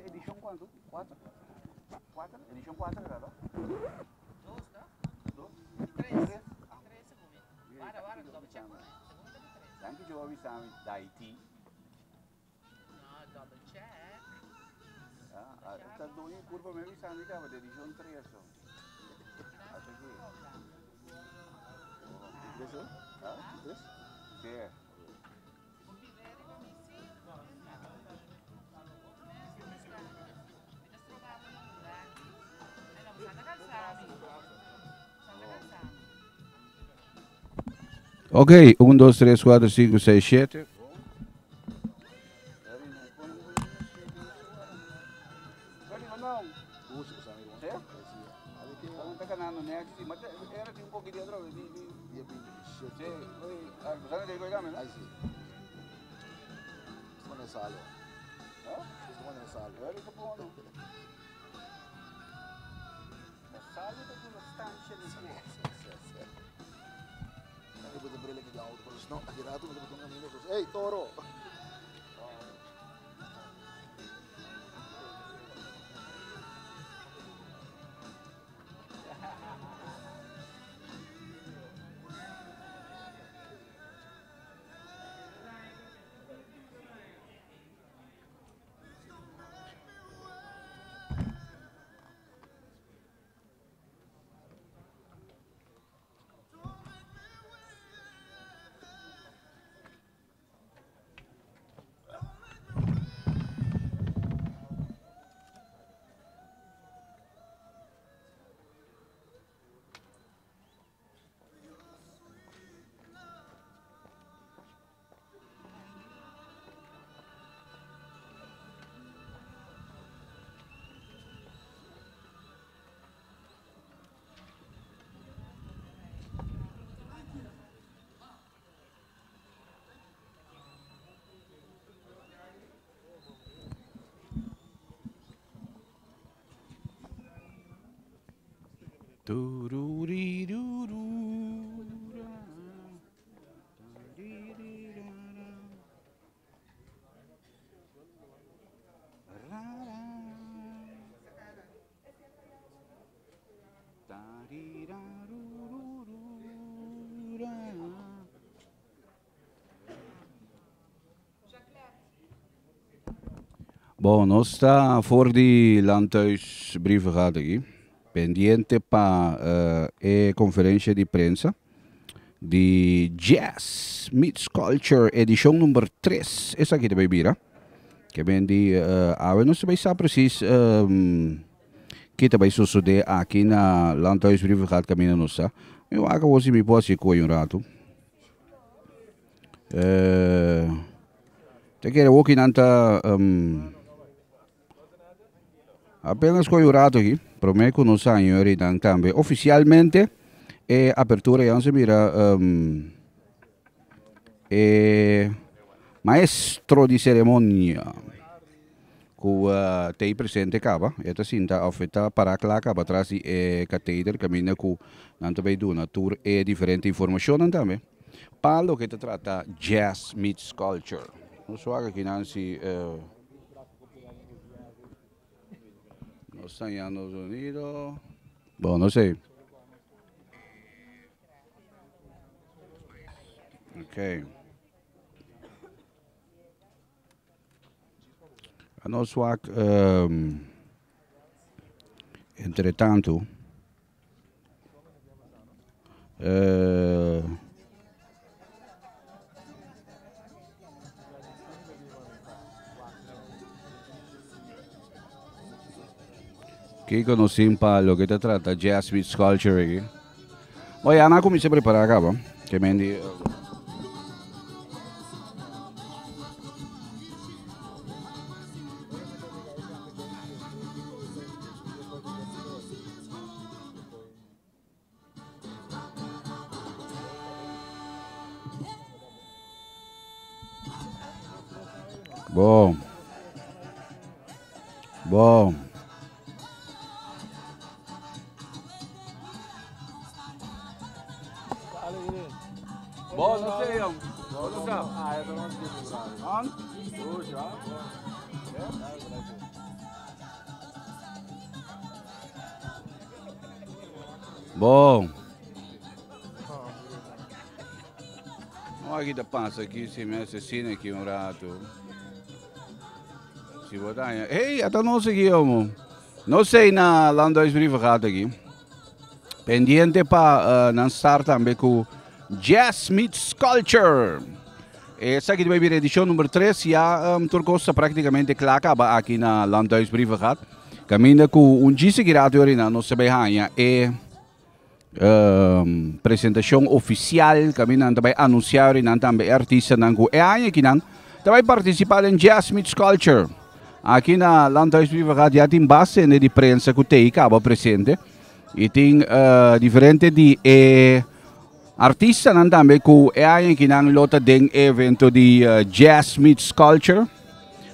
Edishon kuantu? Kuater? Kuater? Edishon kuater era no? Dos, no? Dos? Tres. Tres? Ah. Tres segun mi. Wara, wara, double check. Segun mi ta di tres. Danki Jehová bisa mi Daiti. No, double check. Ah, ta doño curva me bisa mi caba de edishon tres so. Hasta aquí. Tres, eh? Ah? Tres? Sí. Ok, un, dos, tres, kuater, sinku, seis, shete. Ey, toro! Bon, nos ta for di Landhuis Brievengat aki, pendiente pa e conferencia di prensa di Jazz Meets Culture edicion number 3. Esaki ta bay bira. Ke ben di awe nos ta bay sa precies ki ta bay sucede aki na Landhuis Brievengat caminda nos ta. Mi wak awor si mi por haci koe un rato. Te kere woki nan ta apenas koe un rato aki, prome ku nos año nan tambe oficialmente e apertura ya nos a mira e maestro di ceremonia ku ta ei presente kaba, e ta sinta of e ta para kla kaba tras di e kateder kaminda ku nan ta bai duna tur e diferente informashonnan tambe pa loke ta trata Jazz Meets Culture. Nos wak aki nan si nos ta hañando sonido, bon no sé. Okay. Nos wak entre tanto Kiko nos tin pa loke ta trata Jazz Meets Culture aki? Bo ya nan a kuminsá prepará kaba. Ke men di. Bon. Bon. Bon, no sé, jong. Bo sa? Han? Bon. No aki ta pasa aki si mi asesina aki un rato. Si bo ta haña. Hey, ata nos aki homo. No sei na Landhuis Brievengat aki. Pendiente pa uh, nan start tambe ku Jazz Meets Culture. Esaki ta bai edishon number 3. Ya um, tur kos ta práktikamente kla kaba aki na Landhuis Brievengat. Kaminda ku un djis aki rato orina nos ta bai haña e um, presentashon ofisial. Kaminda nan ta bai anunsiá orinan tambe e artistanan ku e aña akinan ta bai partisipá den Jazz Meets Culture. Aki na Landhuis Brievengat ya tin base di prensa ku tei kaba presente. I tin uh, diferente di e artistanan tambe ku e aña akinan lo ta den e evento di uh, Jazz Meets Culture.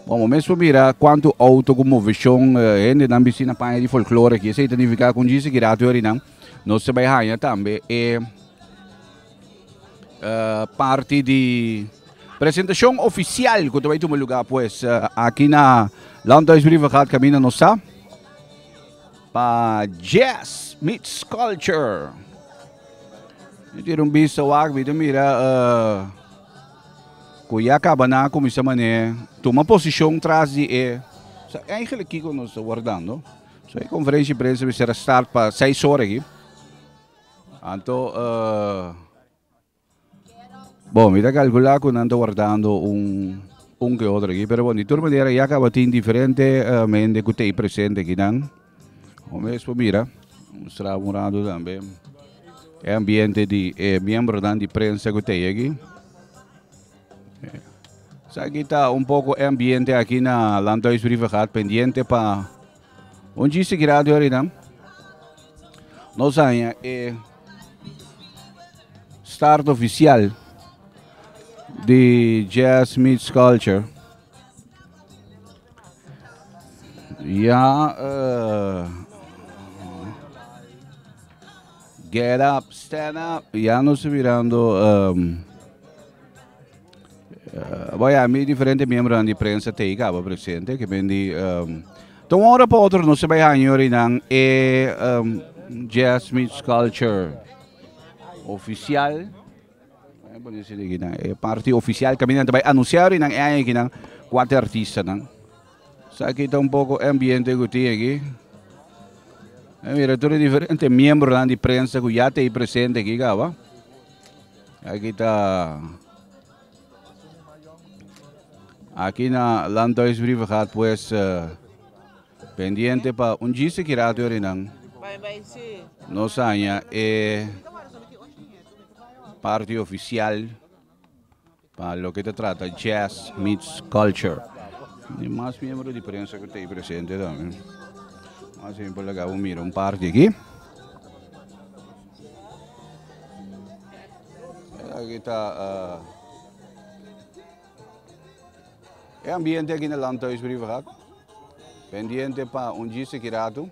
Bon, bo mes por mira kuantu outo ku moveshon uh, hendenan bisti na paña di folklore aki. Esei ta nifiká ku un djis aki rato yorinan nos ta bai haña tambe e uh, parti di presentashon ofisial ku ta bai tuma lugá pues uh, aki na Landhuis Brievengat kaminda nos ta pa Jazz Meets Culture. Mi tira un bista wak, mi ta mira uh, ku ya kaba na kuminsá manera tuma posishon tras di e sa eigenlijk kiko nos ta wardando. So e konferensia di prensa mester a start pa 6 ora aki. Anto uh, bon, mi ta kalkulá ku nan ta wardando un un ke otro aki, pero bon, di tur manera ya kaba tin diferente uh, hende ku ta ei presente akinan. Bo mes por mira, mustra un rato tambe e ambiente di e miembronan di prensa ku ta ei aki. Esaki ta un poko e ambiente aki na Landhuis Brievengat, pendiente pa un chiste grandi ahorita. Nos haña e start oficial di Jazz Meets Culture. Ja, uh, get up, stand up. Ya nos mirando. Um, uh, bueno, a mi diferente miembro di prensa te acaba presente, que ben di um, de un hora pa otro no se bai haña orinan e um, Jazz Meets Culture oficial. E parti oficial caminda ta bai anuncia orinan e aña akinan cuatro artistanan. Esaki ta un poco e ambiente cu tin aki. E mira tur e diferente miembronan di prensa cu ya ta ahí presente aki caba. Aki ta aki na Landhuis Brievengat pues uh, pendiente pa un djiste ki rato orinan. Nos haña e Parti oficial pa loke ta trata Jazz Meets Culture. Tin mas miembro di prensa cu ta ahí presente tambe. Mas bien por laga bo mira un parti aki. Aki ta e ambiente aki na Landhuis Brievengat. Pendiente pa un djis aki rato.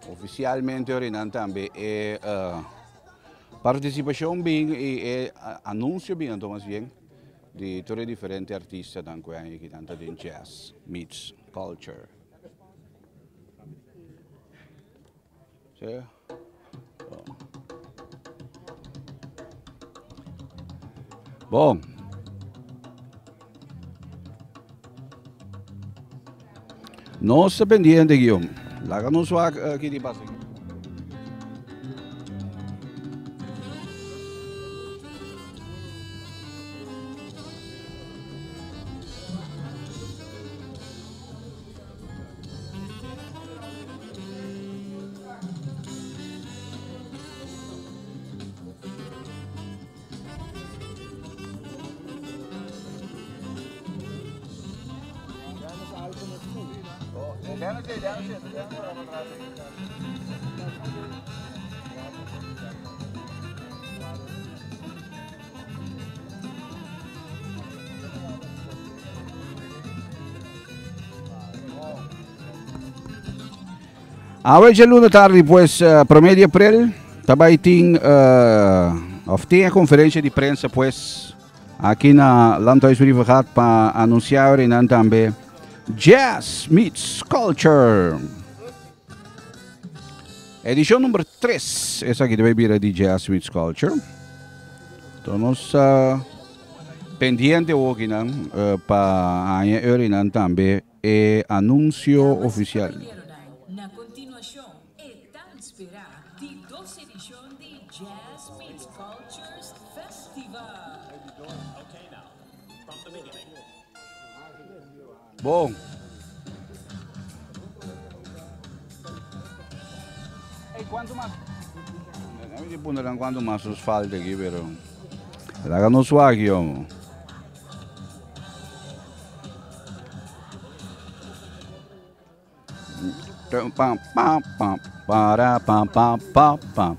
Oficialmente orinan tambe e participacion bin y e anuncio bin anto mas bien di tur e diferente artistanan cu aña aki nan ta den Jazz Meets Culture. Sí. Bon. Nos ta pendiente, Guillaume. Laga nos wak aki di pasa. Awe djaluna tardi pues prome di april. Tabay tin of tin e conferencia di prensa pues aki na Landhuis Brievengat pa anuncia nan tambe Jazz Meets Culture. Edicion number 3. Esaki debe bira di Jazz Meets Culture. Entonces nos pendiente hoki nan pa aña nan tambe e anuncio oficial. Na continuacion, e tan spera di dos edicion di Jazz Meets Cultures Festival. Bon. Hey, cuanto mas? No me pondrán cuanto mas nos falta aquí, pero... Laga nos wak, hombre. Pam, pam, pam, para, pam, pam, pam, pam.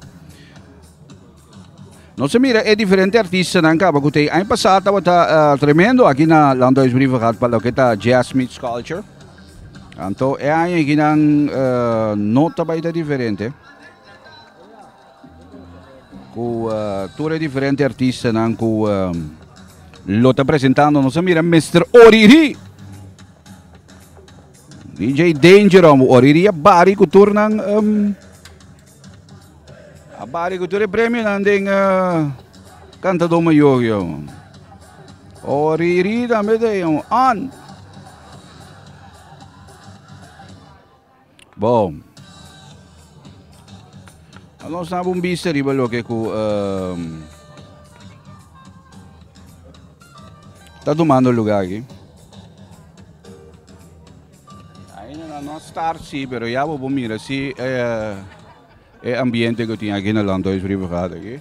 No se mira, e diferente artistanan caba cu te. Aña pasa tabata tremendo aki na Landhuis Brievengat pa loke ta Jazz Meets Culture. Anto e aña aki nan no ta bay ta diferente. Cu tur e diferente artistanan cu lo ta presentando. Nos a mira Mister Oriri. DJ Danger, Oriri a bari cu tur nan... A bari cu tur e premionan den Cantador Mayor, yo. Oriri tambe te, yo. On. Bon. Nos daba un bista riba loke cu ta tomando lugar aki. Ainda no start sí, pero ya bo por mira sí e ambiente cu tin aki na Landhuis Brievengat aki.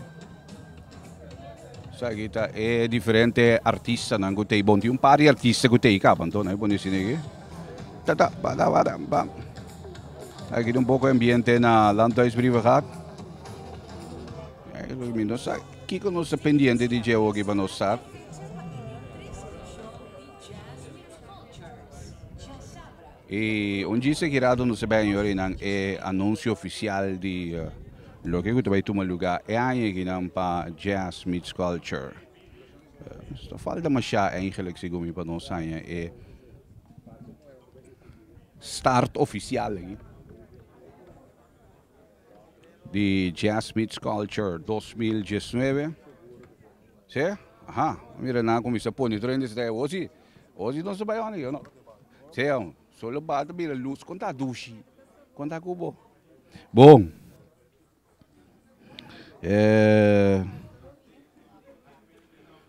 Esaki ta e diferente artistanan cu t'ey. Bon, tin un par di artista cu t'ey caba, anto nan e pone asina aki. Ta ta ba da ba da ba. Aki tin un poco ambiente na Landhuis Brievengat. Mi no sa kico nos ta pendiente di dje awoki pa nos start. Y un djis aki rato nos ta bay yori nan e anuncio oficial di loke cu ta bay tuma lugar e aña aki nan pa Jazz Meets Culture. Ta falta masha eigenlijk segun mi pa nos haña e start oficial aki di Jazz Meets Culture 2019. Si? Aha, mira nan a cuminsa pone tur hende sta osi, osi nos ta bay ora yo no. Si, solo bata bira luz, con ta dushi? Con ta cu bo? Bon. Eh,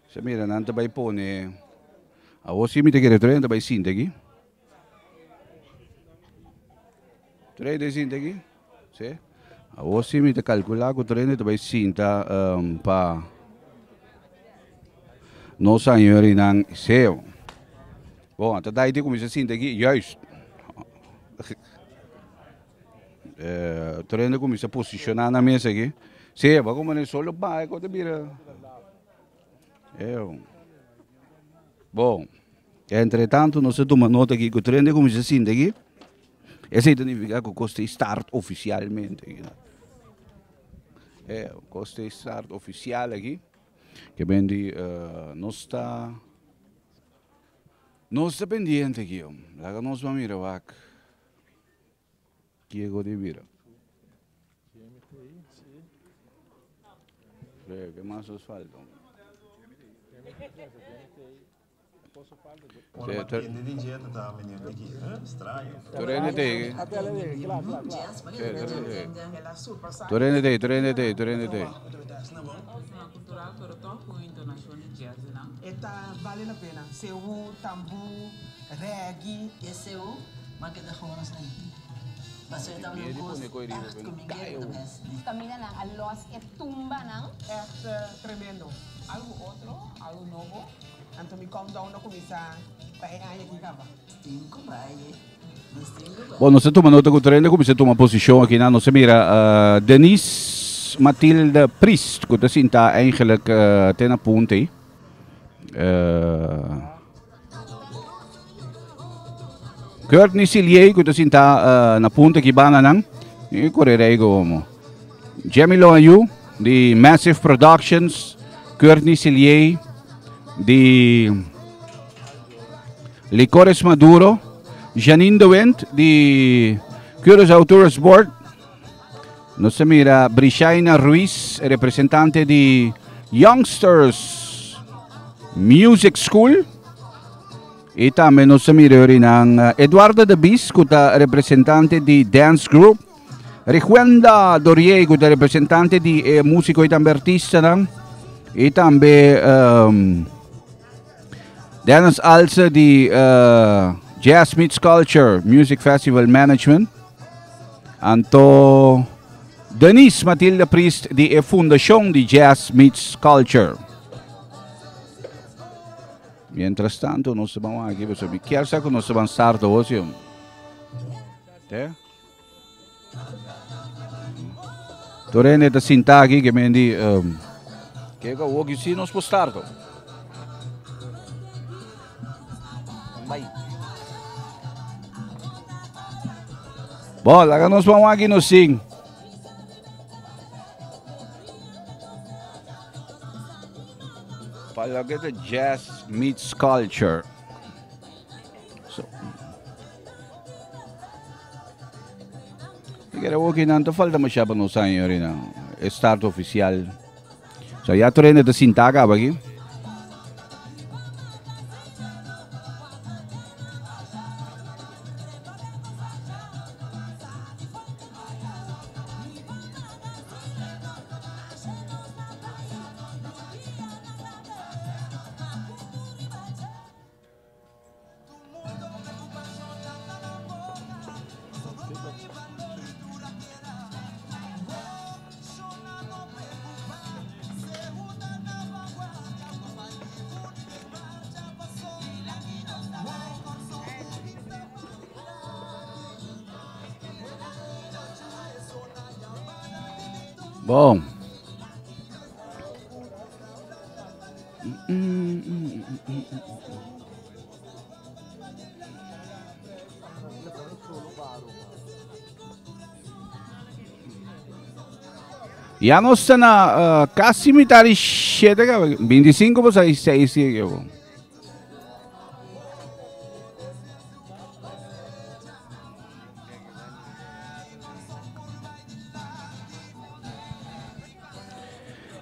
si mira nan ta bay pone, awor si mi ta kere tur hende ta bay sinta aki. Tur hende sinta aki? Si. Awor si mi ta calcula cu tur hende ta bay sinta pa nos añorinan seo. Bon, ata dai di cuminsa sinta aki, juist. Tur hende cuminsa posiciona nan mes aki. Si, bo a como ne solo baha cu ta bira. Bon. Entre tanto nos a tuma nota aki cu tur hende cuminsa sinta aki. Esey ta nifica cu cos ta start oficialmente aki. E cos ta start oficial aki. Ke ben di nos ta nos ta pendiente aki. Laga nos ban mira wak kico di bira. Ke mas nos falta? Anto mi countdown a cuminsa pa e aña aki caba. Bon, nos ta tuma nota cu Trende cuminsa tuma posicion aki nan. Nos ta mira Denise Mathilde Priest cu ta sinta eigenlijk te na punta ey. Courtney Silier cu ta sinta na punta aki banda nan. E core rey como. Jemmy Loayu di Massive Productions, Courtney Silier di Licores Maduro, Janine de Wind di Curaçao Tourist Board. Nos ta mira Brishaina Ruiz, representante di Youngsters Music School. Y tambe nos ta mira orinan eh, Eduardo de Bis, ku ta representante di Dance Group. Rejuenda Dorier, ku ta representante di eh, músiko y tambe artistanan. Y tambe um, Dennis Alse di uh, Jazz Meets Culture Music Festival Management. Anto Denise Matilda Priest di e Fundacion di Jazz Meets Culture. Mientras tanto, nos vamos aquí, pues, mi kier sa ku nos van start hoor, sí. Te? Torene ta sinta aki ke men di um, ke ka woki si nos por start. Bai. Bo, laga nos vamos aki nos sing. Pa loke ta jazz meets culture. So. Kere woki nan ta falta masha pa nos aña ahorita. E start oficial. So ya torene ta sinta caba aquí. Bon. Ya nos ta na uh, casi mitad di 7, 25 pues ahí 6 sigue.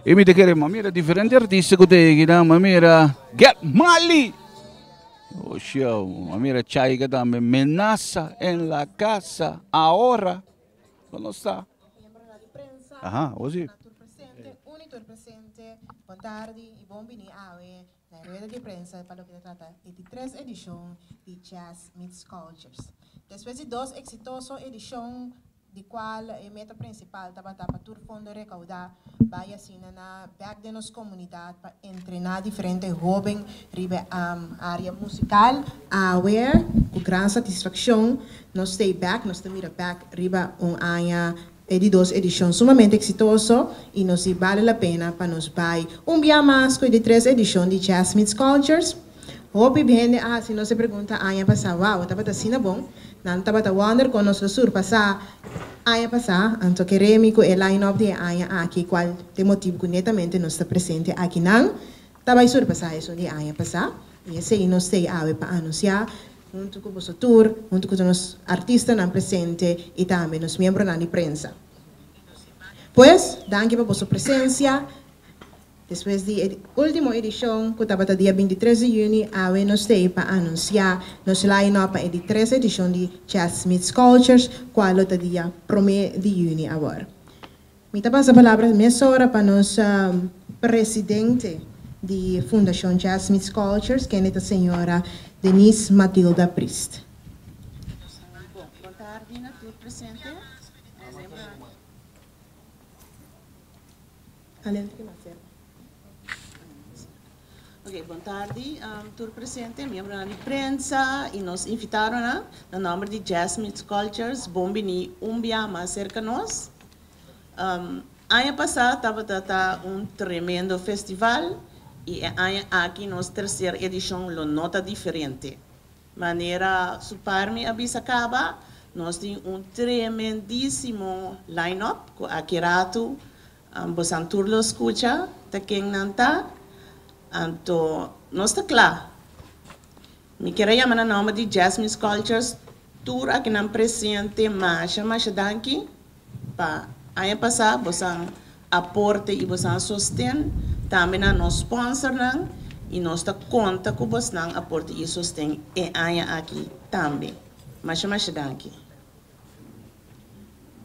Y mi te kere, ma mira, diferente artista ku te gina, ma mira, Get Mali! Oh, show, ma mira, Chaika tambe, Menasa en la casa, ahora. ¿Dónde está? Ajá, o sí. Unitor presente, bon tardi y bon bini awe na rueda di prensa pa loke ta trata e di tres edicion di Jazz Meets Cultures. Despues di dos exitoso edicion di cual e meta principal tabata pa tur fondo recauda bay asina na bek den nos comunidad pa entrena diferente hoben riba e area musical, awe cu gran satisfaccion nos stay bek, nos ta mira bek riba un aña e di dos edicion sumamente exitoso y nos di bale la pena pa nos bay un bia mas cu e di tres edicion di Jazz Meets Cultures. Hopi hende a haci nos e pregunta aña pasa, Wow, tabata asina bon? Nan tabata wonder con nos lo surpasa aña pasa, anto kere mi cu e line-up di e aña aki, cual t'e motibo cu netamente nos ta presente akinan, ta bay surpasa esun di aña pasa. Y esey nos t'ey awe pa anuncia hunto cu boso tur, hunto cu tur nos artistanan presente y tambe nos miembronan di prensa. Pues, danki pa boso presencia. Despues di e ultimo edicion cu tabata dia 23 di juni, awe nos t'ey pa anuncia nos line-up pa e di tres edicion di Jazz Meets Cultures, cual lo ta dia prome di juni awor. Mi ta pasa palabra mesora pa nos presidente di Fundacion Jazz Meets Cultures, kende ta señora Denise Matilda Priest. Bon tardi na tur presente. Ok, bon tardi tur presente, miembronan di prensa y nos invitadonan. Na nomber di Jazz Meets Cultures, bon bini un bia mas cerca nos. Aña pasa tabata ta un tremendo festival y e aña aki nos tercer edicion lo no ta diferente. Manera su par mi a bisa caba, Nos tin un tremendísimo line-up ku aki ratu boso tur lo skucha ta ken nan ta. Anto nos ta kla. Mi ke yama na nòmber di Jazz Meets Cultures tur akinan presente, masha masha danki pa aña pasá boso aporte i boso sosten, tambe na nos sponsornan, i nos ta konta ku boso aporte i sosten e aña aki tambe. Masha masha danki.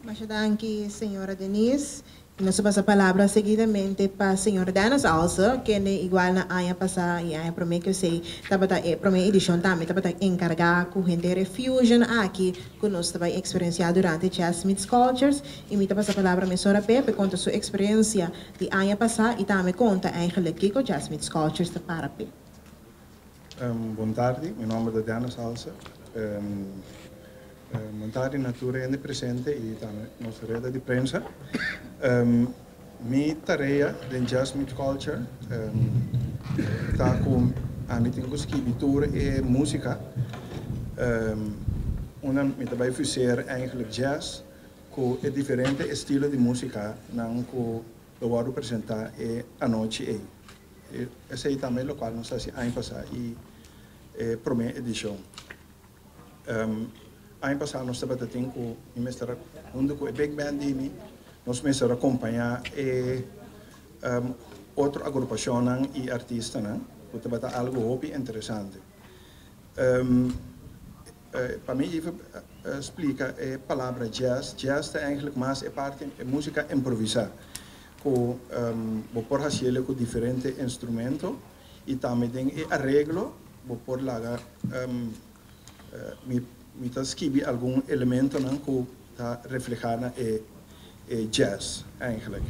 Masha danki, señora Denise. Nos ta pasa palabra seguidamente pa señor Dennis Alse, ku igual na aña pasá i aña promé ku esei, tabata e promé edishon tambe, tabata enkargá ku henter fusion aki, ku nos tambe a eksperensiá durante Jazz Meets Cultures, i mi ta pasa palabra mesora p'e konta su eksperensia di aña pasá i tambe konta eigenlijk kiko Jazz Meets Cultures ta para p'e. Bon tardi, mi nòmber ta Dennis Alse. Bon tardi na tur hende presente i tambe nos reda di prensa. Mi tarea den Jazz Meets Culture ta ku ami tin ku skirbi tur e músika. Una mi tambe fuseer eigenlijk jazz ku e diferente estilo di músikanan ku lo wòrdu presentá e anochi ei. Esei tambe lokual nos a hasi aña pasá i e promé edishon. Aña pasá nos tabatin ku mester huntu ku e big band di mi, nos mester akompañá e otro agrupashonnan i artistanan, ku tabata algu hopi interesante. Pa mi even splika e palabra jazz, jazz ta eigenlijk mas e parti e músika improvisá, ku bo por hasi ku diferente instrumento i tambe tin e areglo, bo por laga mi ta skirbi algun elementonan ku ta reflehá na e jazz eigenlijk.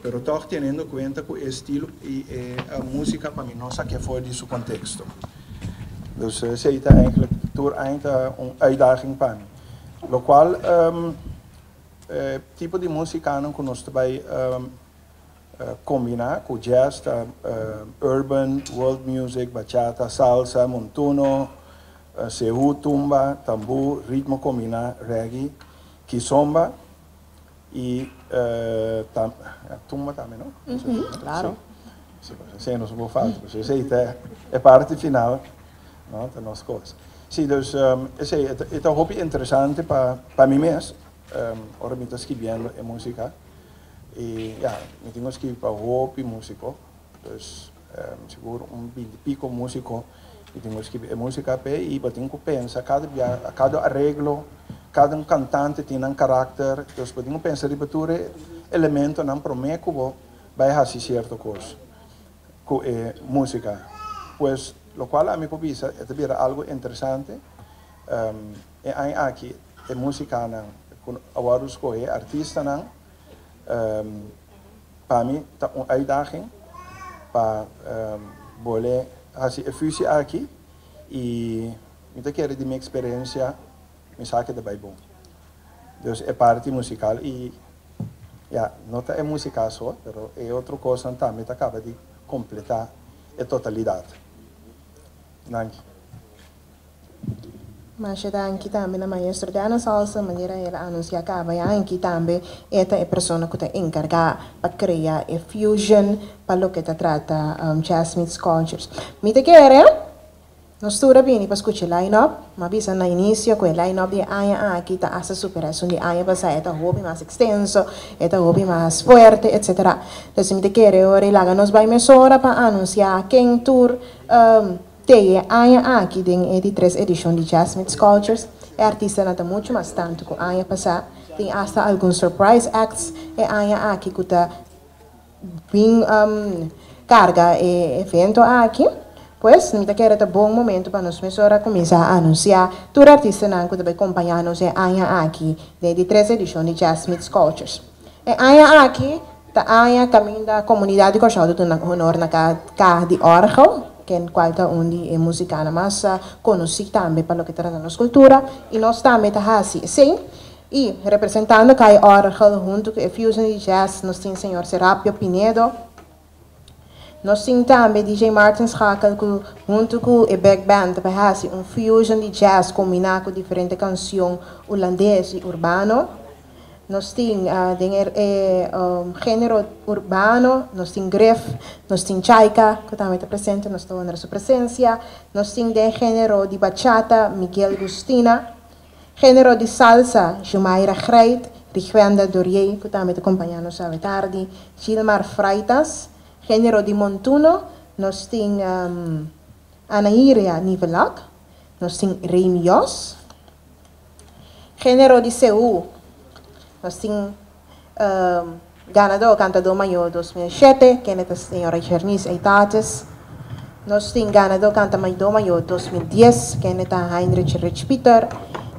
Pero toch teniendo kuenta ku e estilo i e músika pa mi no saka for di su konteksto. Dus esei ta eigenlijk tur ainda un uitdaging pa mi. Lokual tipo di músika ku nos tambe kombiná ku jazz, ta, urban, world music, bachata, salsa, montuno, seú, tumba, tambú, ritmo kombiná, reggae, kizomba i tumba tambe, no? Klaro. Si, no por falta. Esei ta e parti final, no? Ta nos kos. Si, dus esei ta hopi interesante pa mi mes. Ora mi ta skirbiendo e músika. I ja, mi tin ku skirbi pa hopi músiko. Dus sigur un 20 piko músiko. Mi tin ku skirbi e músika p'e i tin ku pensa kada areglo, kada un kantante tin un karakter. Dus tin ku pensa riba tur elementonan promé ku bo bai hasi sierto kos ku e músika. Pues, lokual ami por bisa, ta bira algu interesante. E aki e músikanan, awor skohe artistanan, pa mi ta un uitdaging pa bolbe hasi e fusie aki i mi ta kere di mi eksperensia mi sa ku ta bai bon. Dus e parti musikal i ja, no ta e músika so, pero e otro kos tambe ta kaba di kompletá e totalidat. Danki. Masha danki tambe na maestro Dennis Alse, manera el a anunsiá kaba aki tambe e ta e persona ku ta enkargá pa krea e fusion pa loke ta trata Jazz Meets Cultures. Mi ta kere, nos tur a bini pa skucha line-up, m'a bisa na inisio ku e line-up di aña aki ta hasta superashon di aña pasá, ta hopi mas ekstenso, ta hopi mas fuerte, etc. Anto, mi ta kere ora laga nos bai mesora pa anunsiá ken tur t'ei aña aki den e di 3 edishon di Jazz Meets Cultures. E artistanan ta muchu mas tantu ku aña pasá. Tin hasta algun surprise acts e aña aki ku ta bin karga e evento aki. Pues, mi ta kere ta bon momento pa nos mesora kuminsá anunsiá tur artistanan ku ta bai kompañá nos e aña aki den di 3 edishon di Jazz Meets Cultures. E aña aki ta aña kaminda komunidat di Kòrsou ta honor na kaha di òrgel, ku kual ta un di e músika mas konosí tambe pa loke ta trata nos kultura i nos tambe ta hasi esei. I representando ka'i òrgel huntu ku e Fusion di Jazz, nos tin señor Serapio Pinedo. Nos tin tambe DJ Martin Schakel ku huntu ku e big band ta bai hasi un fusion di jazz kombiná ku diferente kansion hulandes i urbano. Nos tin den e género urbano nos tin Griff, nos tin Chaika ku tambe ta presente, nos ta honra su presensia. Nos tin den género di bachata Miguel Gustina, género di salsa Jumaira Greit, Rigwenda Dorier ku tambe ta kompañá nos awe tardi, Gilmar Freitas, género di montuno nos tin Anairia Nivelak, nos tin Remy Jos. Género di seú, nos tin ganadó Kantadó Mayó 2007, kende ta señora Jernice Eitates. Nos tin ganadó Kantamadó Mayó 2010, kende ta Heinrich Rich Pieter.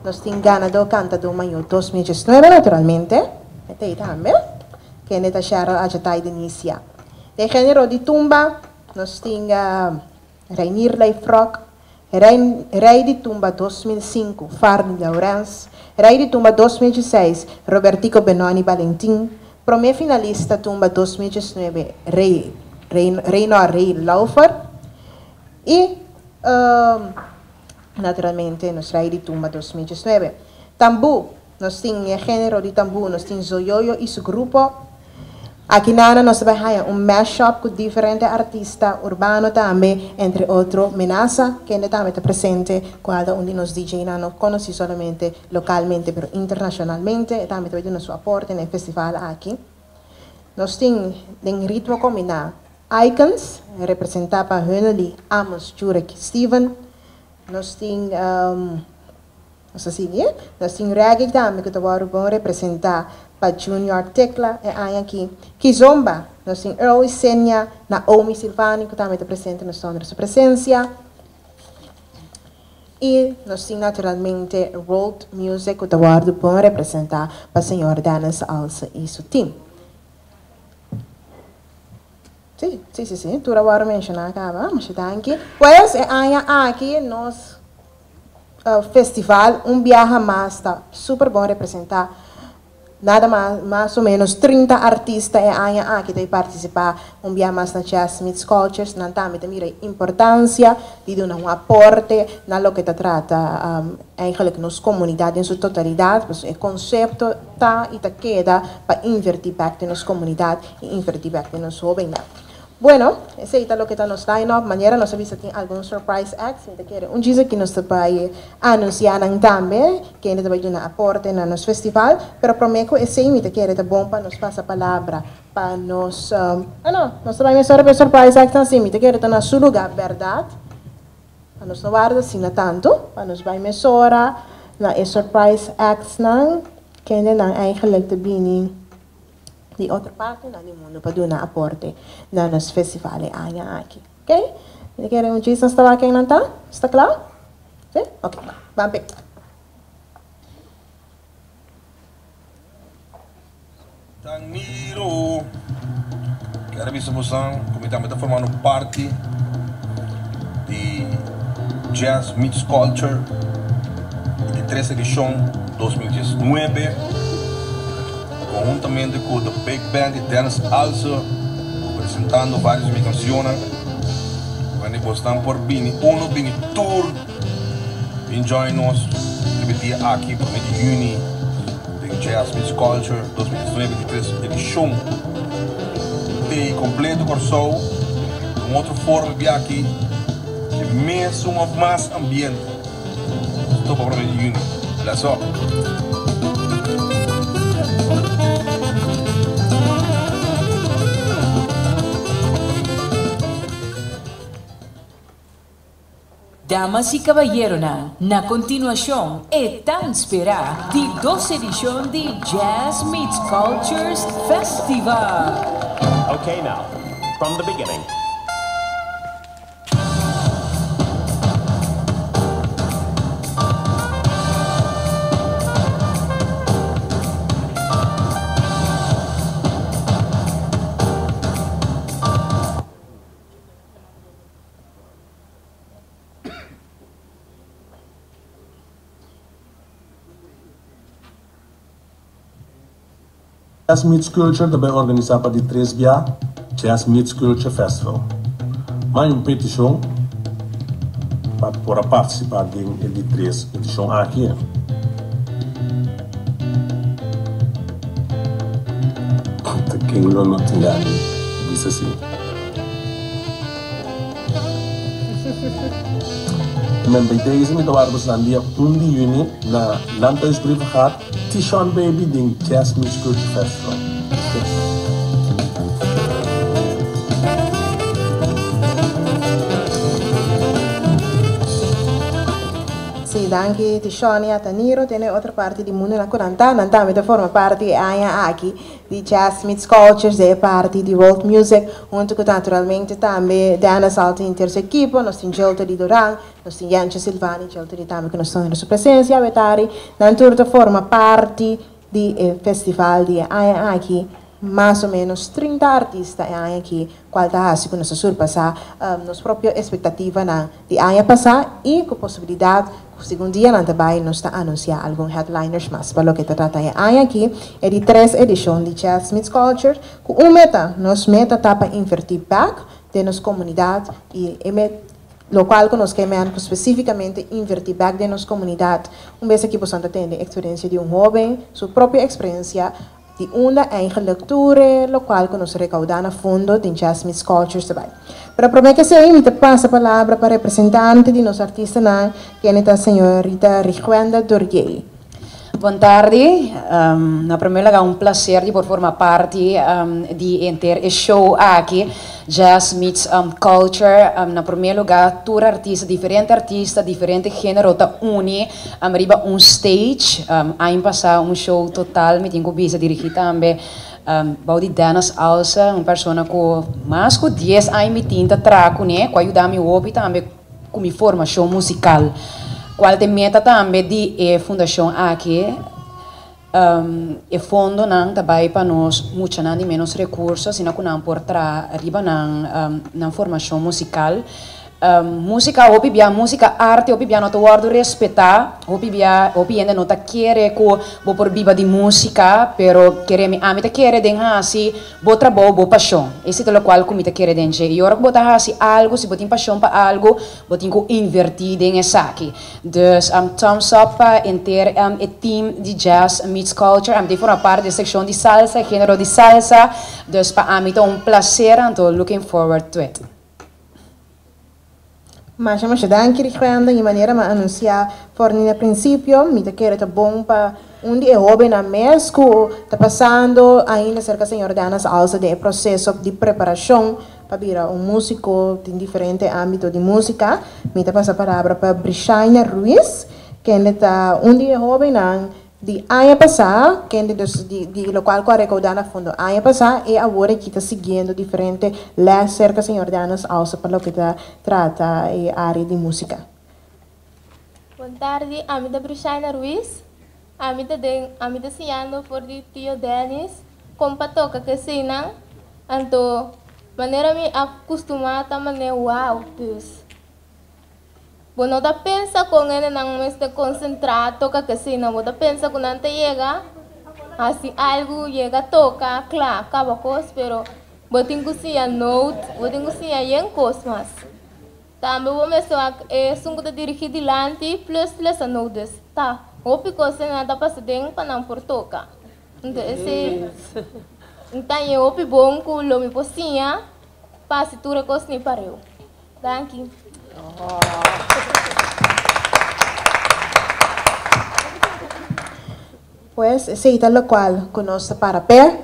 Nos tin ganadó Kantadó Mayó 2019, naturalmente, e ta ei tambe, kende ta Cheryl Ajatai Denisia. Den género di tumba, nos tin Reinier Leifrock, Rei di Tumba 2005, Farny Laurens, Rei di Tumba 2016, Robertico Benoni Balentin, Promé finalista Tumba 2019, Rei Reynor Rei Laufer i naturalmente nos Rei di Tumba 2019. Tambú, Nos tin e género di tambú, nos tin Zoyoyo i su grupo. Aki nana nos ta bai haña un mashup ku diferente artista urbano tambe, entre otro Menasa, kende tambe ta presente, kual ta un di nos DJ-nan no konosí solamente lokalmente pero internashonalmente, e tambe ta bai duna su aporte na e festival aki. Nos tin den ritmo kombiná Icons, representá pa Hunnely Amos Jurek Steven. Nos tin. Nos ta sigui. Nos tin reggae tambe ku ta wòrdu bon representá pa Junior Tecla e aña aki. Kizomba, nos tin Earl Isenia, Naomi Silvani ku tambe ta presente, nos ta honra su presensia. I nos tin naturalmente World Music ku ta wòrdu bon representá pa señor Dennis Alse i su team. Sí, sí, sí, sí, tur a wòrdu menshoná kaba. Masha danki. Pues e aña aki nos Festival un biaha mas ta super bon representa. Nada mas mas o menos 30 artista e aña aki ta participa un biaha mas na Jazz Meets Cultures. Nan tambe ta mira e importancia di duna un aporte na loke ta trata eigenlijk nos comunidad den su totalidad. Pasobra e concepto ta y ta keda pa inverti bek den nos comunidad y inverti bek den nos hobennan. Bueno, esei ta loke ta nos line up. Manera nos a bisa tin algun surprise acts, mi ta kere un djis aki nos ta bai anuncia nan tambe, kende ta bai duna aporte na nos festival. Pero prome ku esei mi ta kere ta bon pa nos pasa palabra pa nos, ah no, nos ta bai mesora pa e surprise acts nan si, mi ta kere ta na su luga, berdad? Pa nos no warda asina tantu, pa nos bai mesora na e surprise acts nan, kende nan eigenlijk ta bini. di otro partinan di mundu pa duna aporte na nos festival e aña aki. Ok? Mi ta kere un djis nos ta wak ken nan ta? Sta kla? Si? Ok, ban p'e. Danilo, Kier a bisa bosan ku mi tambe ta formando parti di Jazz Meets Culture di tres edishon 2019 konhuntamente ku The Big Band di Dennis Alse presentando varios di mi kanshonnan. Wanneer bosnan por bini uno bini tur bin join nos riba e dia aki prome di yüni den Jazz Meets Culture 2019 di tres edishon. Tei kompleto Kòrsou di un otro forma bia aki e mesun òf mas ambiente. Nos topa prome di yüni. Bless up! Damas y caballeronan, na continuacion e tan spera di dos edicion di Jazz Meets Cultures Festival. Okay now, from the beginning. Jazz Meets Culture ta bay organisa pa di tres bia Jazz Meets Culture Festival. Mai un petishon pa por a partisipá den e di tres edishon aki. Ta ken lo no tin gana di bisa si? Men bij deze mi ta wak boso dia un di juni na Landhuis Brievengat, Tishon Baby den Jazz Meets Culture Festival. Sí, danki Tishon i Ataniro. Tene otro parti di mundu nan ku nan ta. Nan tambe ta forma parti e aña aki di Jazz Meets Cultures, di e parti di World Music, huntu ku naturalmente tambe Dennis Alton henter su ekipo. Nos tin Jiltody Duran, nos tin Jentje Silvani, Jiltody tambe ku nos ta honra su presensia awe tardi. Nan tur ta forma parti di e festival di e aña aki. Mas o menos 30 artista e aña aki, cual ta haci cu nos a surpasa nos propio expectativanan di aña pasa y cu posibilidad cu segun dianan ta bay nos ta anuncia algun headliners mas pa loke ta trata e aña aki, e di tres edicion di Jazz Meets Culture cu un meta, nos meta ta pa inverti bek den nos comunidad y e Locual cu nos ke men cu specificamente inverti bek den nos comunidad. Un bes aki boso ta tende experiencia di un hoben, su propio experiencia di unda eigenlijk tur e locual cu nos recauda na fondo den Jazz Meets Cultures ta bay. Pero prome cu esey mi ta pasa palabra pa representante di nos artistanan kende ta señorita Rigwenda Dorgey. Bon tardi. Na primer lugar un placer di por forma parti di henter e show aki, Jazz Meets Culture. Na primer lugar tur artista, diferente artista, diferente genero ta uni riba un stage. Aña pasa un show total mi tin cu bisa dirigi tambe bou di Dennis Alse, un persona cu mas cu dies aña mi tin ta traha cune, cu a yuda mi hopi tambe cu mi formacion musical, cual ta e meta tambe di e fundacion aki. E fondonan ta bay pa nos muchanan di menos recurso, asina cu nan por traha riba nan nan formacion musical. Musica hopi bia, musica arte hopi bia no ta wordo respeta, hopi bia hopi hende no ta kere cu bo por biba di musica, pero kere mi ami ta kere den haci bo trabou bo pasion, esei ta locual cu mi ta kere den dje. Y ora cu bo ta haci algo, si bo tin pasion pa algo, bo tin cu inverti den esaki. Dus thumbs up pa henter e team di Jazz Meets Culture. Ami ta forma parti di e seccion di salsa, e genero di salsa, dus pa ami ta un placer anto looking forward to it. Masha masha danki Rigwenda, y manera mi a anuncia for di na principio, mi ta kere ta bon pa un di e hobennan mes cu ta pasando ainda cerca señor Dennis Alsa den e proceso di preparacion pa bira un musico den diferente ambito di musica. Mi ta pasa palabra pa Brishaina Ruiz, kende ta un di e hobennan Di aña pasá, kende dus di di lokual ku a rekoudá na fondo aña pasá i awor aki ta siguiendo diferente lès serka señor Dennis Alse pa loke ta trata e área di músika. Bon tardi, ami ta Brishaina Ruiz. Ami ta den ami ta siñando for di tio Dennis kon pa toka keseinan. Anto manera mi a kustumá ta manera wow, dus. Bo no ta pensa kon hendenan mester konsentrá toka kesina. Bo ta pensa ku nan ta yega hasi algu, yega toka, kla, kaba kos, pero bo tin ku siña note, bo tin ku siña yen kos mas. Tambe bo mester wak esun ku ta dirigí dilanti plus lesa note. Dus ta hopi kos nan ta pasa den pa nan por toka. Enton esei ta yen hopi bon ku lo mi por siña pa hasi tur e kos ni pareu. Danki. Pues esei ta locual cu nos ta para p'e,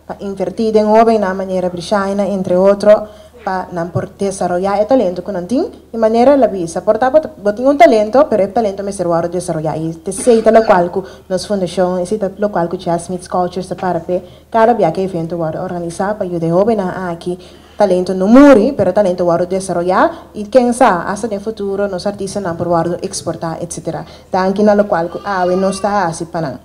pa inverti den hobennan manera Brishaina entre otro, pa nan por desaroya e talento cu nan tin. Di manera el a bisa, por ta bo tin un talento, pero e talento mester wordo desaroya y esei ta locual cu nos fundacion, esei ta locual cu Jazz Meets Cultures ta para p'e cada bia cu e evento wordo organisa pa yuda e hobennan aki. Talento no muri, pero talento wòrdu desaroyá i ken sa, asta den futuro nos artistanan por wòrdu eksportá etsetera. Danki na lokual ku awe nos ta hasi pa nan.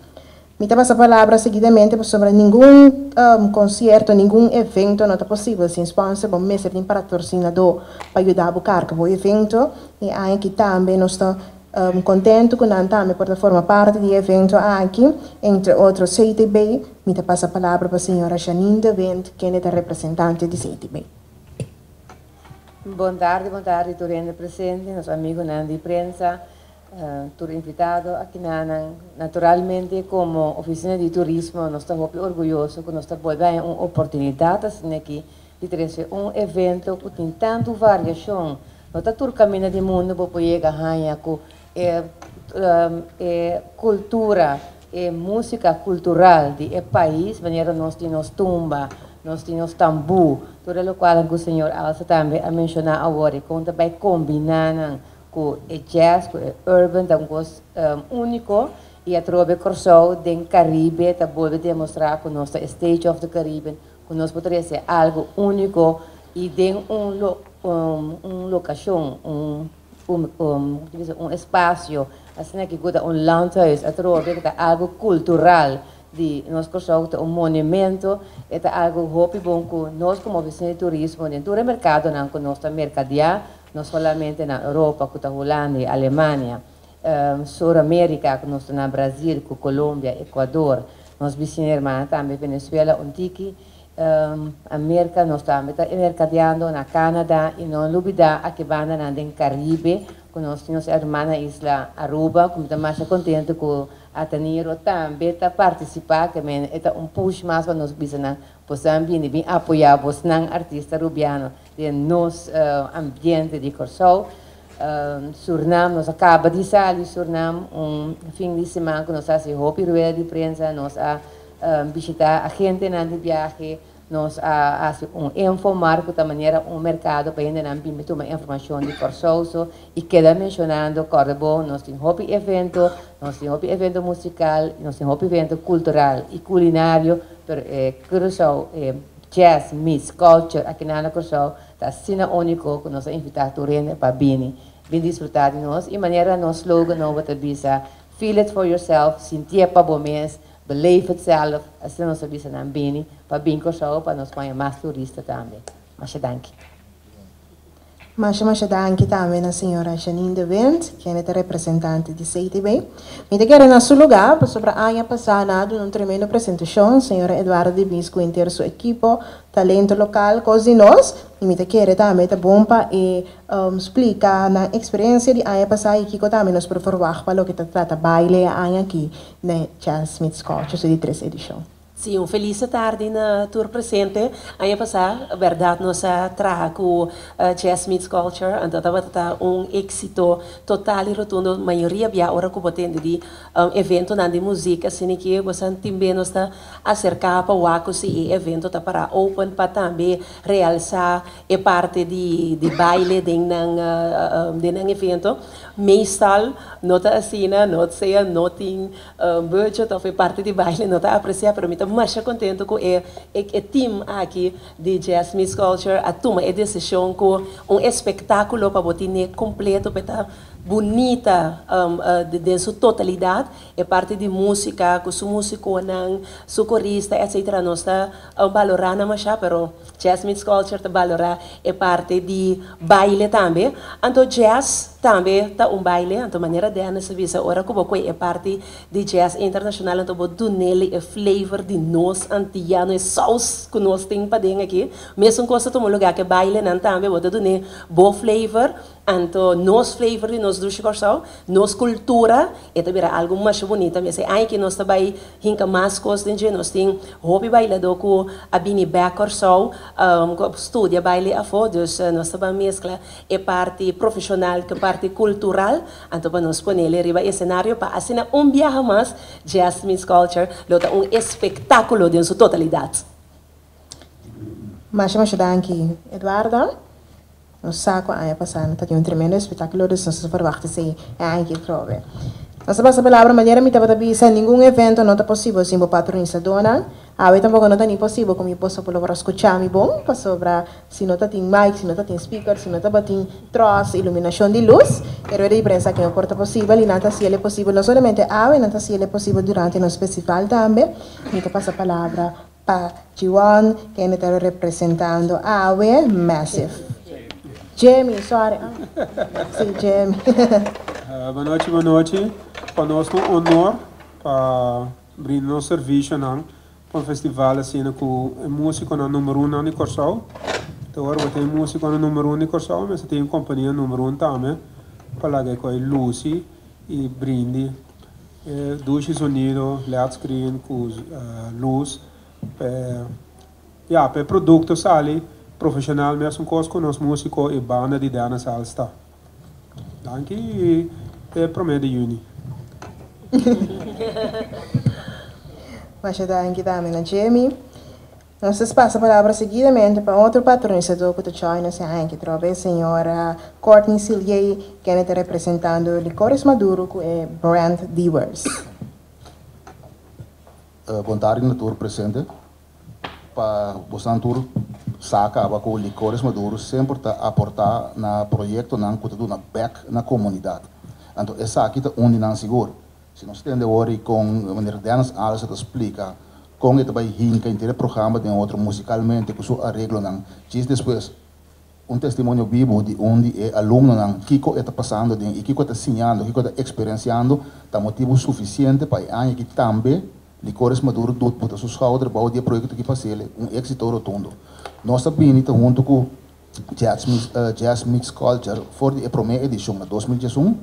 Mi ta pasa palabra seguidamente pasobra ningun konsierto, ningun evento no ta posibel sin sponsor. Bo mester tin patrosinadó pa yuda bo karga bo evento. E aña aki tambe nos ta kontentu ku nan tambe por ta forma parti di e evento aki, entre otro CTB. Mi ta pasa palabra pa señora Janine de Wind, kende ta representante di CTB. Bon tardi, bon tardi tur hende presente, nos amigunan di prensa, tur invitado akinanan. Naturalmente komo Ofisina di Turismo nos ta hopi orguyoso ku nos ta bolbe haña un oportunidat asina aki di trese un evento ku tin tantu variashon. No ta tur kaminda di mundu bo por yega haña ku e e kultura, e músika kultural di e pais, manera nos tin nos tumba, nos tin nos tambú, tur e lokual ku señor Alsa tambe a menshoná awor, e kon ta bai kombiná nan ku e jazz, ku e urban ta un kos úniko i atrobe Kòrsou den Karibe ta bolbe demostrá ku nos ta e stage of the Caribbean, ku nos por trese algu úniko i den un un lokashon, un un espasio asina aki ku ta un landhuis atrobe ku ta algu kultural di nos Kòrsou, ta un monumento, e ta algu hopi bon ku nos komo ofisina di turismo den tur e merkadonan ku nos ta merkadiá, no solamente na Europa ku ta Hulanda i Alemania, Sur Amerika ku nos ta na Brazil ku Colombia, Ecuador, nos bisiña hermana tambe Venezuela un tiki, Amerika nos tambe ta merkadeando na Canada i no lubida aki bandanan den Caribe ku nos tin nos hermana isla Aruba ku mi ta masha kontento ku Ataniro tambe ta partisipá ke men e ta un push mas pa nos bisa nan bosan bini bin apoyá bosnan artista Rubiano Den nos ambiente di Kòrsou, Surnam, nos a kaba di sali Surnam un fin di siman ku nos a hasi hopi rueda di prensa, nos a bishita agentenan di biahe, nos a hasi un infomar ku ta manera un merkado pa hendenan bin tuma informashon di Kòrsou so i keda menshonando kòrda bo nos tin hopi evento, nos tin hopi evento musikal, nos tin hopi evento kultural i kulinario, pero e Curaçao e Jazz meets culture aki na na Kòrsou ta asina úniko ku nos a invitá tur hende pa bini, bin disfrutá di nos i manera nos slogan nobo ta bisa, Feel it for yourself, sintié pa bo mes, beleef het zelf, asina nos ta bisa nan bini pa bin Kòrsou pa nos haña mas turista tambe. Masha danki. Masha masha danki tambe na señora Janine de Wind, kende ta representante di CTB. Mi ta kere na su lugar, pasobra aña pasá nan a duna un tremendo presentacion, señora Eduardo de Bies cu henter su ekipo, talento local, cos di nos, y mi ta kere tambe ta bon pa e splica nan experiencia di aña pasá y kico tambe nos por verwacht pa loke ta trata baile e aña aki na Jazz Meets Culture su di tres edicion. Sí, un felis tardi na tur presente. Aña pasá, bèrdat nos a traha ku Jazz Meets Culture, anto tabata ta un éksito total i rotundo. Mayoria bia ora ku bo tende di eventonan di muzik asina ki bo sa tin be nos ta aserká pa wak ku si e evento ta pará open pa tambe realsá e parti di di baile den nan den nan evento. Meestal no ta asina, no sea no tin Budget of e parti di baile no ta aprecia pero mi ta masha contento cu e e team aki di Jazz Meets Culture a tuma e decision cu un espectaculo pa bo tine completo pa e ta bunita den su totalidad e parti di musica cu su musiconan su corista etc nos ta balora nan masha pero Jazz Meets Culture ta balora e parti di baile tambe anto jazz Tambe ta un baile, anto manera Dennis a bisa ora ku bo koe e parti di jazz internashonal anto bo duneli e flavor di nos antiano, e saus ku nos tin paden aki. Mesun kos ta tuma lugá ku e bailenan tambe, bo ta dun'é bo flavor, anto nos flavor di nos dushi Kòrsou, nos kultura, e ta bira algu masha bunita mes. E aña aki nos ta bai hinka mas kos den dje, nos tin hopi bailadó ku a bini bèk Kòrsou ku a studia baile afó, dus nos ta ban meskla E parti profesional ku e parti kultural, anto pa nos ponele riba esenario pa asina un biaha mas Jazz Meets Culture lo ta un espektákulo den su totalidat. Masha masha danki Eduardo. Nos sa ku aña pasá no ta tin un tremendo espektákulo dus nos ta ferwagt esei e aña aki atrobe. Nos ta pasa palabra manera mi tabata bisa ningun evento no ta posibel sin bo patronisadónan. Awe tampoco no ta ni posibel cu mi boso por logra scucha mi bon, pasobra si no ta tin mic, si no ta tin speaker, si no tabatin tros, iluminacion di luz, e rueda di prensa aki no por ta posibel y nan ta haciel e posibel no solamente awe, nan ta haciel e posibel durante nos festival tambe. Mi ta pasa palabra pa Jiwon, kende ta representando awe Massive. Jimmy, sorry. Si, Jimmy. Bonochi, bonochi. Pa nos ta un honor pa Brinda nos servisionan pa un festival asina ku e músikonan número uno di Kòrsou. Te ora bo tin músikonan número un di Kòrsou, mester tin un kompania número un tambe pa laga e koi lusi i brindi e dushi zonido, led screen ku lus pa e, ya, pa e produkto sali profeshonal mesun kos ku nos músiko i banda di Dennis Els ta. Danki i te promé di yüni. Masha danki tambe na Jimmy. Nos ta pasa palabra seguidamente pa otro patronisadó ku ta join nos e aña aki atrobe, señora Courtney Silié, kende ta representando Licores Maduro ku e brand Dewars. Bon tardi na tur presente. Pa bosan tur sa kaba ku Licores Maduro semper ta aportá na proyektonan ku ta duna bèk na komunidat. Anto esaki ta un di nan sigur. Si nos tende awor i kon meneer Dennis Alse ta splika kon e ta bai hinka henter e programa den otro musikalmente ku su areglonan, djis despues un testimonio bibu di un di e alumnonan kiko e ta pasando den i kiko e ta siñando, kiko e ta eksperensiando, ta motibu sufisiente pa e aña aki tambe Licores Maduro dut buta su schouder bou di e proyekto ki pas'el un éksito rotundo. Nos ta bini ta huntu ku Jazz Mix Culture for di e promé edishon na 2011,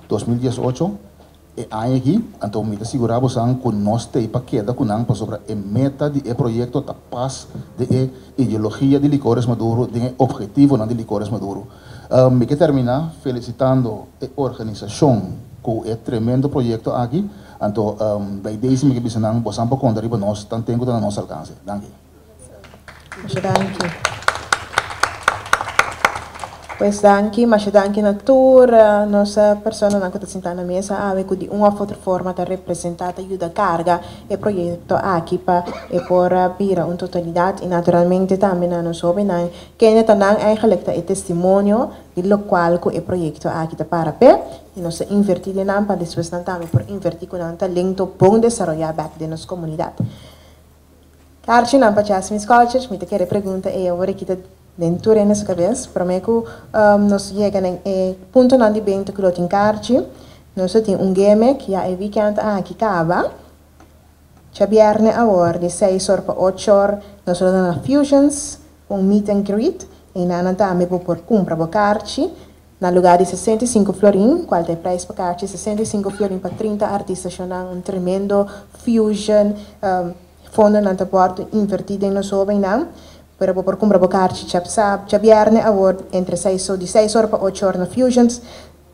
2018, e aña aki, anto mi ta sigurá bosan ku nos t'ei pa keda ku nan pasobra e meta di e proyekto ta pas den e ideologia di Licores Maduro, den e ophetivonan di Licores Maduro. Mi ke terminá felisitando e organisashon ku e tremendo proyekto aki, anto by deze mi ke bisa nan bosan por konta riba nos tanten ku ta na nos alkanse. Danki. Masha danki. Pues danki, masha danki na tur nos personanan ku ta sintá na mesa awe ku di un òf otro forma ta representá, ta yuda karga e proyekto aki pa e por bira un totalidat i naturalmente tambe na nos hóbennan kende ta nan eigenlijk ta e testimonio di lokual ku e proyekto aki ta para p'e i nos ta invertí den nan pa despues nan tambe por invertí ku nan talento bon desaroyá bèk den nos komunidat. Karchinan pa Jasmine's Cultures, mi ta kere pregunta e awor aki ta den tur hende su kabes, prome ku nos yega na e puntonan di benta ku lo tin karchi, nos lo tin un gimmick ya e weekend aki kaba, djabierne awor di seis or pa ocho or nos lo ta na Fusions un meet and greet, einan tambe bo por kumpra bo karchi. Na lugá di 65 florin, kual ta e prijs pa karchi, 65 florin pa 30 artista shonnan, un tremendo fusion, fondonan ta wòrdu invertí den nos hóbennan, pero bo por kumpra bo karchi djapsab, djabièrnè awor entre seis di seis or pa ocho or na Fusions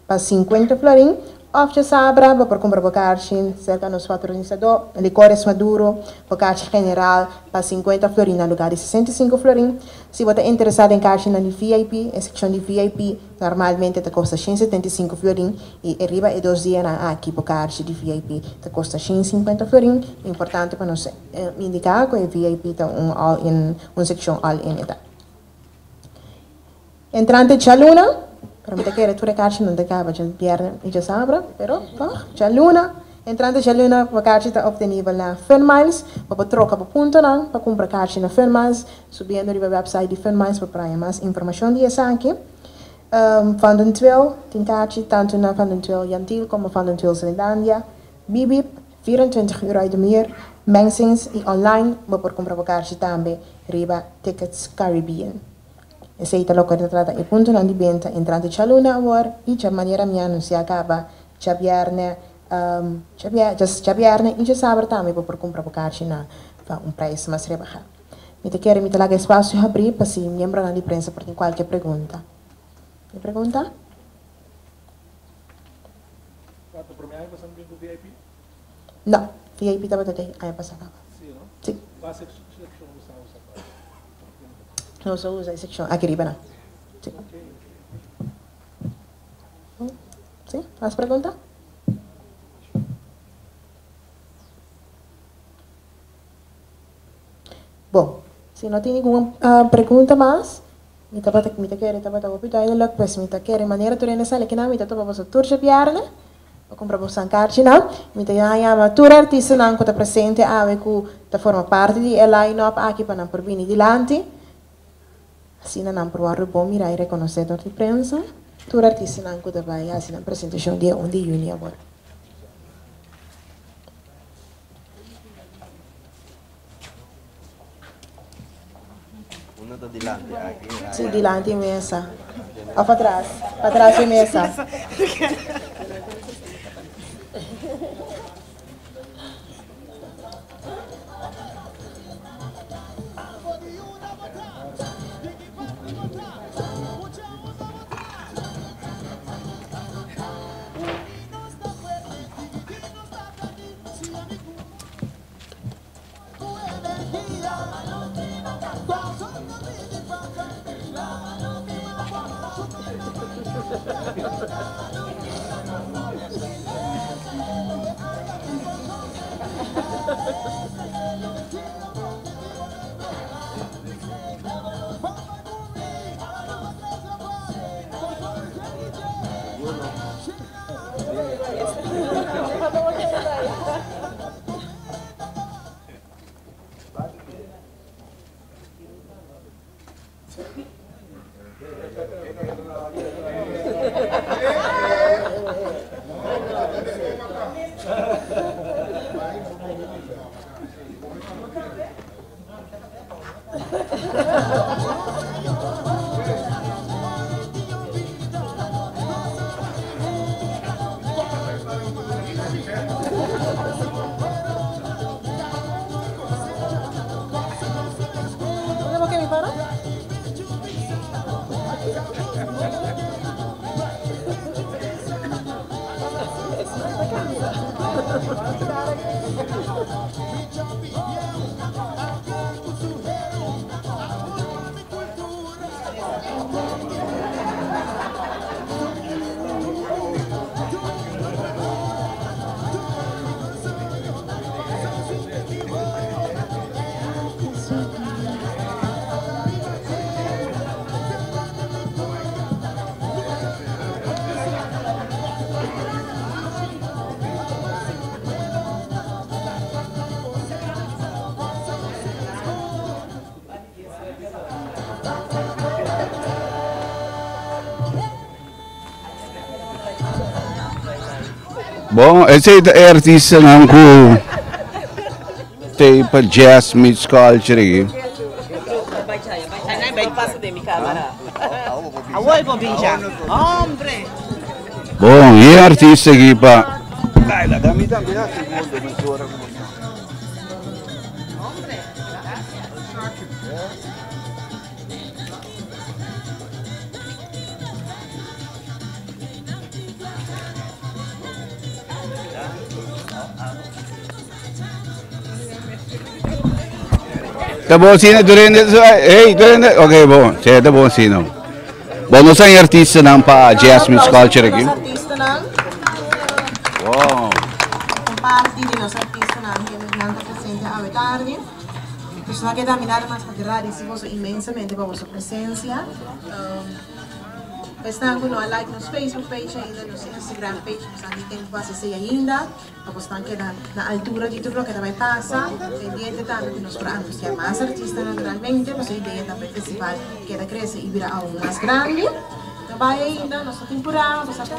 pa 50 florin, òf djasabra bo por kumpra bo karchi serka nos patronisadó Licores Maduro, bo karchi general pa 50 florin na lugá di 65 florin. Si bo ta interesá den karchinan di VIP, e sekshon di VIP normalmente ta kosta 175 florin i e riba e dos dianan aki bo karchi di VIP ta kosta 150 florin. Importante pa nos indiká ku e VIP ta un all in, un sekshon all in e ta. Entrante djaluna, pero mi ta kere tur e karchinan ta kaba djabièrnè i djasabra, pero tòg, djaluna. Entrante djaluna bo karchi ta optenibel na Funmiles. Bo por troka bo puntonan pa kumpra karchi na Funmiles subiendo riba website di Funmiles bo por haña mas informashon di esaki. Van den Tweel tin karchi tantu na Van den Tweel Jan Thiel komo Van den Tweel Zeelandia, Bibib, 24 uur uit de muur, Mensings i online bo por kumpra bo karchi tambe riba Tickets Caribbean. Esei ta loke ta trata e puntonan di benta entrante djaluna awor i dja manera mi a anunsiá kaba djabièrnè djabièrnè i djasabra tambe bo por kumpra bo karchi na pa un prijs mas rebahá. Mi ta kere mi ta laga e spasio habrí pa si miembronan di prensa por tin kualke pregunta. Tin pregunta? No, VIP tabata den aña pasá kaba. Sí. Nos a usa e sekshon aki riba nan. Sí. Sí, mas pregunta? Bon, si no tin ningun pregunta mas, mi tabata, mi ta kere tabata hopi duidelijk, pues mi ta kere manera tur hende sali kinan, mi ta topa boso tur djabièrnè pa kumpra boso karchinan. Mi ta yama tur artistanan ku ta presente awe ku ta forma parti di e line-up aki pa nan por bini dilanti. Asina nan por wòrdu bon mirá i rekonosé dor di prensa. Tur artistanan ku ta bai hasi nan presentashon dia un di yüni awor. Si, dilanti mesa. Of patras? Patras di mesa. Bon, esei ta e artistanan ku tei pa Jazz Meets Culture aki. Bon, e artista aki pa. Ta bon asina tur hende? Hey, tur hende? Ok, bon. Sí, ta bon asina. Bon, nos hay artistanan pa Jazz Meets Culture aki. Nos artistanan. Wow. Comparti di nos artistanan que nan ta presente awe tardi. Pues no keda mi nada mas pa gradisi boso inmensamente pa boso presencia. Esnan ku no a like nos Facebook page ainda, nos Instagram page, nos a di tempu pa hasi esei ainda, pa bosnan keda na altura di tur loke ta bai pasa. Pendiente tambe ku nos por anunsiá mas artista naturalmente, pasobra idea ta pa e festival keda krese i bira aun mas grandi. No bai ainda, nos ta tin purá, nos ta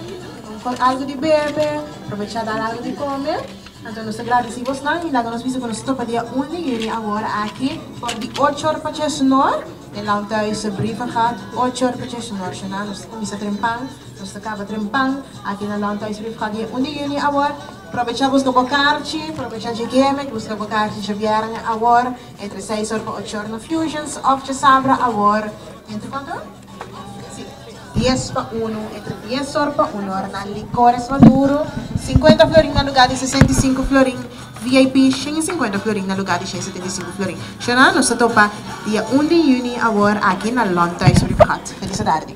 kon algu di bebe, probechá dal algu di kome. Anto nos ta gradisí bosnan i laga nos bisa ku nos ta topa dia un di yüni awor aki for di ocho or pa chesnor. E Landhuis Brievengat, ocho or pa chesnor. Shana nos ta kuminsá trempan, nos ta kaba trempan aki na Landhuis Brievengat dia un di yüni awor. Probechá buska bo karchi, probechá dje geme, buska bo karchi djabièrnè awor entre seis or pa ocho or na Fusions òf djasabra awor entre kuantu? Sí, dies pa unu, entre dies or pa un or na Licores Maduro, 50 florin na lugar di 65 florin, VIP 150 florin na lugar di 175 florin. Shona, nos ta topa dia 1 di juni awor aki na Landhuis Brievengat. Feliz tardi.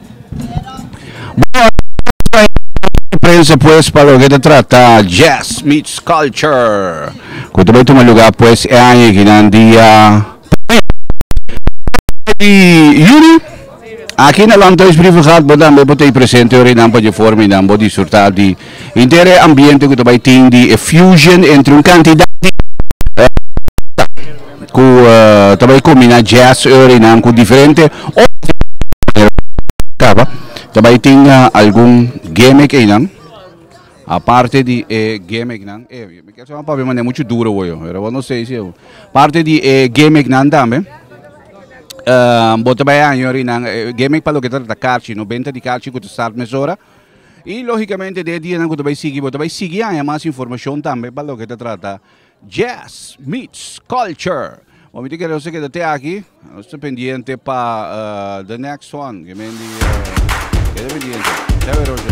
Prensa pues pa loke ta trata Jazz Meets Culture ku ta bai tuma lugar pues e aña aki nan dia di juni aki na Landhuis Brievengat bo tambe bo ta ei presente ora nan pa dje forma nan bo disfruta di henter e ambiente ku ta bai tin di e fusion entre un kantidat di ku ta bai kombina jazz ora nan ku diferente kaba ta bai tin algun gimmick einan. Aparte di e gimmicknan, e mi kier sa papia manera mucho duro woyo, pero bo no sei si Parte di e gimmicknan tambe. Bo ta bai aña orinan gimmick pa loke ta trata karchi, no benta di karchi ku ta start mesora. I logicamente den e dianan ku ta bai sigui bo ta bai sigui haña mas informashon tambe pa loke ta trata Jazz Meets Culture. Bo mi ta kere nos ta keda te aki, nos ta pendiente pa the next one. Ke men di keda pendiente. Te wè Roger.